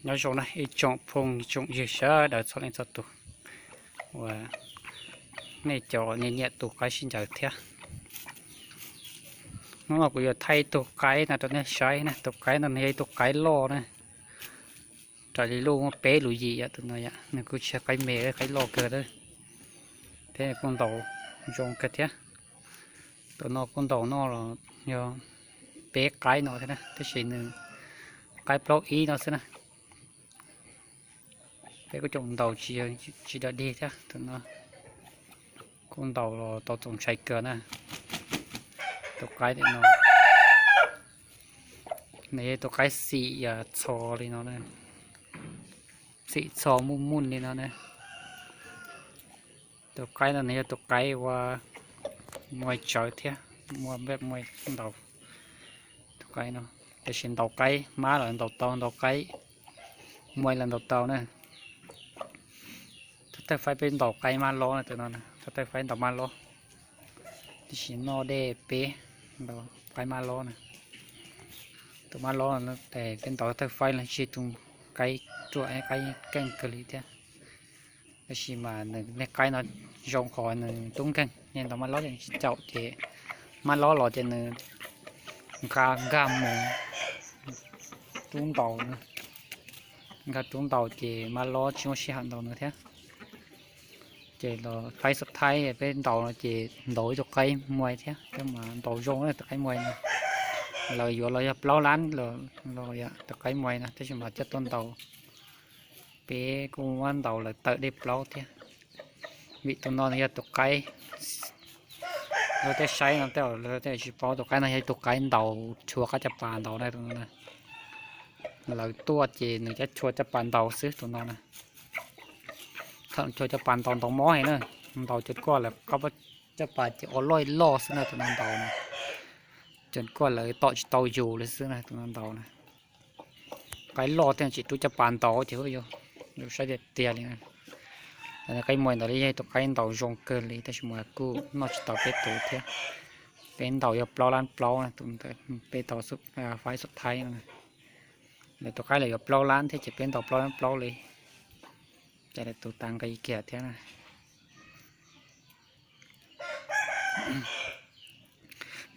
Nyob zoo na ib tsoom phooj tsoom ywg sawv daws txhua leej txhua tus uas nej cov nyiam nyiam tus qaib sib ncaws thiab. Hnub no kuv yuav thaij ib tug qaib no rau nej saib na. Tus qaib no nws yog ib tug qaib loj na, raws li luj muaj peb lus yim yom. Tus no yom, nws kuj tsis yog qaib me, qaib loj kawg lawm, thiab kuj ntaus zoo kawg thiab. Tus no kuj ntaus noj los yog peb qaib no thiab na, tab sis nws qaib plaub ib no xwb na. Peb kuj coob ntaus tsis, tsis dog dig thiab. Tus no kuj ntaus los tau txaus ntshai kawg na. Tus qaib no, nws yog tus qaib xim txho li no, xim txho muj muj li no na. Tus qaib no nws yog tus qaib ua muaj tsawv thiab, muaj npej muaj ntaus. Tus qaib no, tiam sis ntaus qaib mab los ntaus tau, ntaus qaib muaj los ntaus tau na. Thawj thawj faib peb ntaus qaib mab lob na, tus no thawj thawj faib ntaus mab lob, tiam sis noj dej peb ntaus qaib mab lob na. Tus mab lob peb ntaus thawj faib los tsis tus qaib ruam, qaib keej kawg li thiab. Tab sis mas nws niag qaib no zoo qhov nws tub nkeeg, ntaus mab lob ces tsis caum ces mab lob los ces nws nkag nkag mus rub ntaus, nkag rub ntaus ces mab lob tsis muaj sij hawm ntaus nws thiab. Ces los faib xub thaib peb ntaus no ces ntaus ib tug qaib muaj thiab, tab mas ntaus zoo na tus qaib muaj no. Lawv yuav los yog plaub lab los tus qaib muaj no, tab sis mas coj tuaj ntaus peb kuj muab ntaus lawv tawm dej plaub thiab. Vim tus no nws yog tus qaib, luag tej saib no tej tej tsis paub, tus qaib no yog tus qaib ntaus chua qab caj pas ntaus na. Lawv tuaj ces nws cab chua caj pas ntaus xwb tus no na. Thaum chua caj pas ntaus ntaus mob heev na, ntaus cuag kuaj lawv qab caj pas ces ua loj loj xwb na tus no ntaus na. Cuag kuaj lawv tom tsis tau yus li xwb na tus no ntaus na. Qaib loj thiaj tsis rub caj pas ntaus ces yus saib tiag tiag li na. Qaib muaj ntawd li yog tus qaib ntaus zoo kawg li tab sis mas kuj noj tsis tau peb tus thiab. Peb ntaus yog plaub lab plaub na, tus ntawd peb tau faib xub thaib no. Lawv tus qaib lawv yuav plaub lab thiab ces peb ntaus plaub lab plaub li. Ces lawv tus tas nqi kiag thiab na.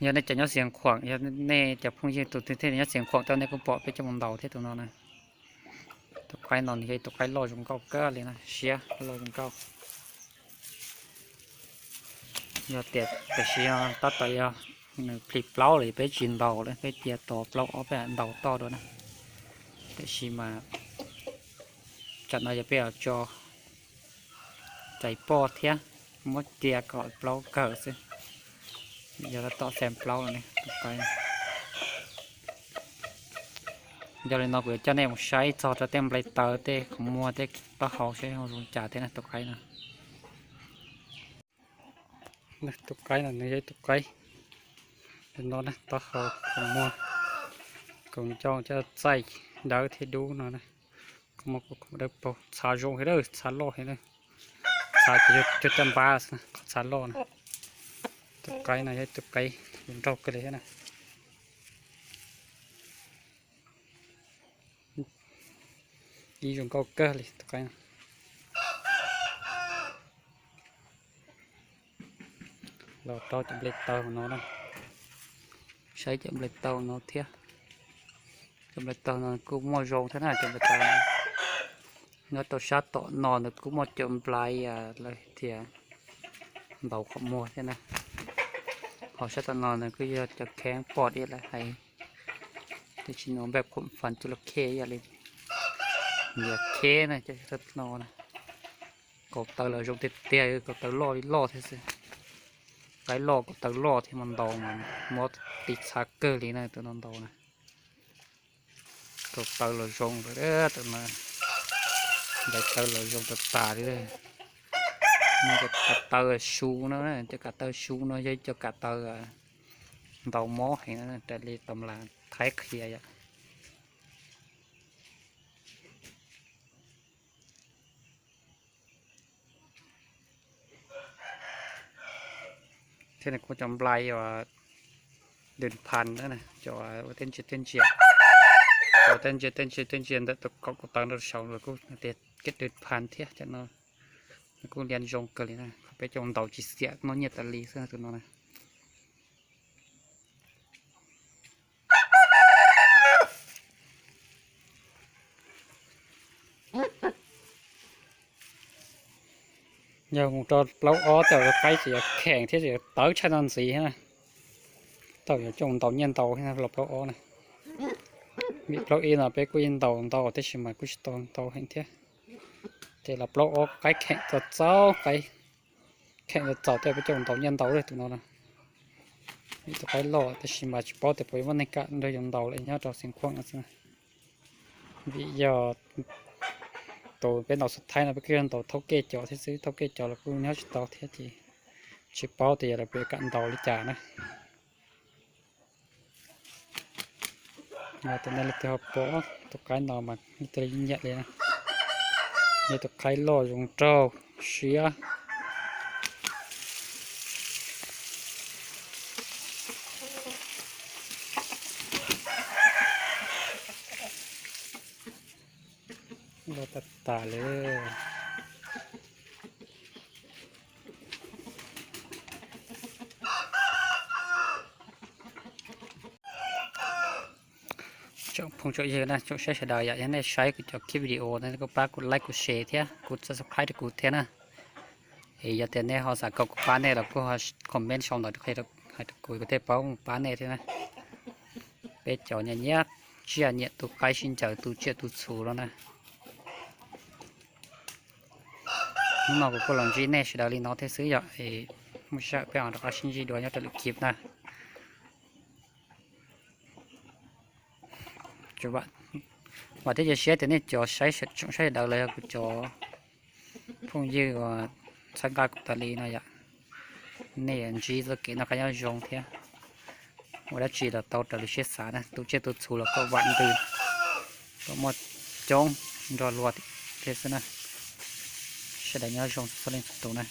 Yog nej cov nyob Xiav Khuam, yog nej cov phooj ywg tus twg thiaj nyob Xiav Khuam tau nej kuj pom peb coj mus ntaus thiab tus no na. Tus qaib no nws yog tus qaib loj zoo nkauj kawg li na, siab loj zoo nkauj. Yog tias tam sim no tab tom yog nws plhis plaub lawm peb tsis ntaus lawm, peb cia tos plaub ob peb ntaus toj dua na. Tiam sis mas tsam no yog peb yuav tso cais poj thiab muab cia kom plaub kawg xwb. Yog tab tom xees plaub lawm ne. Yog li no kuv yuav coj nej mus saib txog rau tej nplai taws, tej qhov muag, tej taub hau saib zoo cas thiab na tus qaib no. Tus qaib no nws yog ib tus qaib no na, taub hau, qhov muag, kaus ncauj, caj txaij dawb thiab dub no na. Kaus muag, kaus dawb paug, txha zoo heev lawm, txha loj heev lawm. Txha ces cuag caj npab xwb, qhov txha loj na. Tus qaib no yog ib tus qaib zoo nraug kawg li thiab na. Ib zoo nkauj kawg li tus qaib no. Los rau cov nplai taws no na, saib cov nplai taws no thiab. Cov nplai taws no kuj muaj zoo thiab na, cov nplai taws no. Nyob rau sab tom no nws kuj muaj cov nplai lawv tias ntaus qhov muag thiab na. Ho sab tom no nws kuj yog cov kheeb pom ib lawv hais, tiam sis nws npe qhuam fas tu la khej ib yam li nyias kheb na, cov no na. Kaus taws los zoo tiag tiag, kaus taws loj li loj thiab xwb. Qaib loj kaus taws loj thiab mas ntaus mas muab tiv txha kawg li na tus no ntaus na. Kaus taws los zoo, nplai taws los zoo tas tas li. Cov kav taw su no, cov kav taw su no yog cov kav taw ntaus mob heev na, raws li tau las thaib qhia yom. Thiab nws kuj cov nplai uas dws phas na, cov ua tej ntsia tej ntsia. Tau tej ntsia tej ntsia tej ntsia ntawm tus kaum kuv taw rau saud los kuj tias kev dwb phan thiab cov no, nws kuj liab zoo kawg li na. Qhov peb coj ntaus tsis xiam, muaj nyiaj tas li xwb tus no na. Yog mus rau plaub ob tej qaib tseem yuav kheem thiab tseem yuav tawv tshaj no ntxiv thiab na. Tau yuav coj ntaus nyiaj ntau los plaub ob na. Vim plaub ib no peb kuj yeej ntaus ntau tab sis mas kuj tsis tau ntau heev thiab. Ces los plaub ob qaib kheem txaus txaus, qaib kheem txaus txaus tej peb coj ntaus nyiaj ntau li tus no na. Vim tus qaib loj tab sis mas tsis paub tias puas yuav muaj neeg kam nrog yus ntaus li nyob rau Xeev Khuam no xwb na. Vim yog tus peb ntaus xub thaib no peb kuj yog ntaus thauj kej cov thiab xwb, thauj kej cov los kuj nyob tsis tau thiab ces tsis paub tias yog lawv puas kam ntaus li cas na. Yog tias nej leej twg ho pom tus qaib no mas leej twg li nyiam li na. Yog tus qaib loj zoo nraug siab. Loj tag tas li. Tsoom phooj tsoom ywg na, tsoom saib sawv daws yom, yog nej saib kuv cov clip video no kuj pab kuv like kuv share thiab kuv subscribe rau kuv thiab na. Es yog tias nej ho xav kom kuv pab nej los kuj ho comment sau ntawv hais rau kuv, kuv thiaj paub mus pab nej thiab na. Peb cov nyiam nyiam tsiaj nyiam tu qaib sib ncaws tu tsiaj tu txhu los na. Hnub no kuv kuj los ntsib nej sawv daws li no thiab xwb yom, es muaj sij hawm peb ho rov qab sib ntsib dua nyob rau lwm clip na. Vam thiab cia siab tias nej cov saib, tsoom saib sawv daws los yog kuv cov phooj ywg uas txhawb nqa kuv tas li no yom, nej yuav ntsib txoj kev noj qab nyob zoo thiab ua dab tsi los tau raws li siab xav na, tu tsiaj tu txhu los kom vam ntws, kom muaj coob nrog luag thiab xwb na. Sawv daws nyob zoo txhua leej txhua tus na.